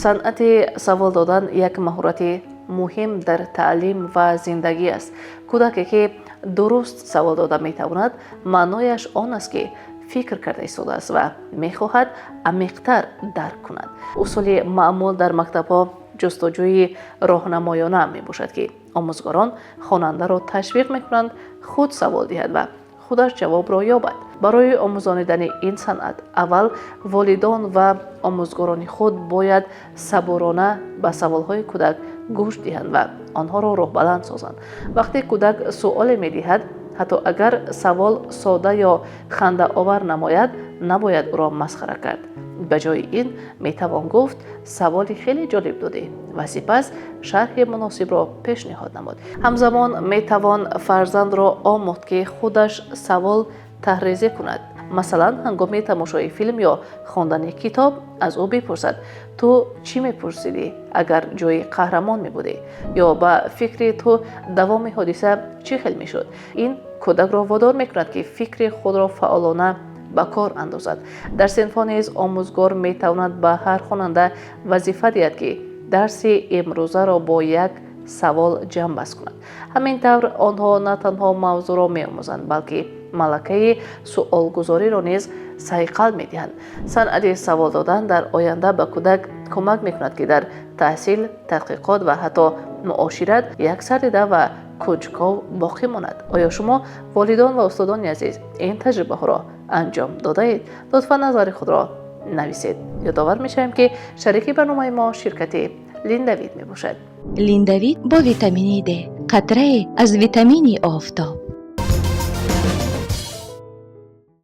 Санъати савол додан як маҳорати муҳим дар таълим ва зиндагӣ аст. Кӯдаке, ки дуруст савол дода метавонад, маънояш он аст, ки фикр карда истодааст ва мехоҳад амиқтар дарк кунад. Усули маъмул дар мактабҳо ҷустуҷӯи роҳнамоёна мебошад, ки омӯзгорон хонандаро ташвиқ мекунанд худ савол диҳад ва худаш ҷавобро ёбад. Барои омӯзонидани ин санъат аввал волидон ва омӯзгорони худ бояд сабурона ба саволҳои кӯдак гӯш диҳанд ва онҳоро роҳбаланд созанд. Вақте кӯдак суоле медиҳад, ҳатто агар савол сода ё хандаовар намояд, набояд ӯро масхара кард. Ба ҷои ин метавон гуфт: «Саволи хеле ҷолиб додӣ», ва сипас шарҳи муносибро пешниҳод намуд. Ҳамзамон метавон фарзандро омӯхт, ки худаш савол таҳрезӣ кунад. Масалан, ҳангоми тамошои филм ё хондани китоб аз ӯ бипурсад: «Ту чӣ мепурсидӣ, агар ҷои қаҳрамон мебудӣ?» ё «Ба фикри ту, давоми ҳодиса чӣ хел мешуд?» Ин кӯдакро водор мекунад, ки фикри худро фаъолона ба кор андозад. Дар синфҳо низ омӯзгор метавонад ба ҳар хонанда вазифа диҳад, ки дарси имрӯзаро бо як савол ҷамъбаст кунад. Ҳамин тавр онҳо на танҳо мавзӯъро меомӯзанд, балки малакаи суолгузориро низ сайқал медиҳанд. Санъати савол додан дар оянда ба кӯдак кӯмак мекунад, ки дар таҳсил, тадқиқот ва ҳатто муошират як сардида ва кунҷков боқӣ монад. Оё шумо, волидон ва устодони азиз, ин таҷрибаҳоро анҷом додаед? Лутфан назари худро нависед. Ёдовар мешавем, ки шарики барномаи мо ширкати «Линдавид» мебошад. «Линдавид» бо витамини Д, қатрае аз витамини офтоб.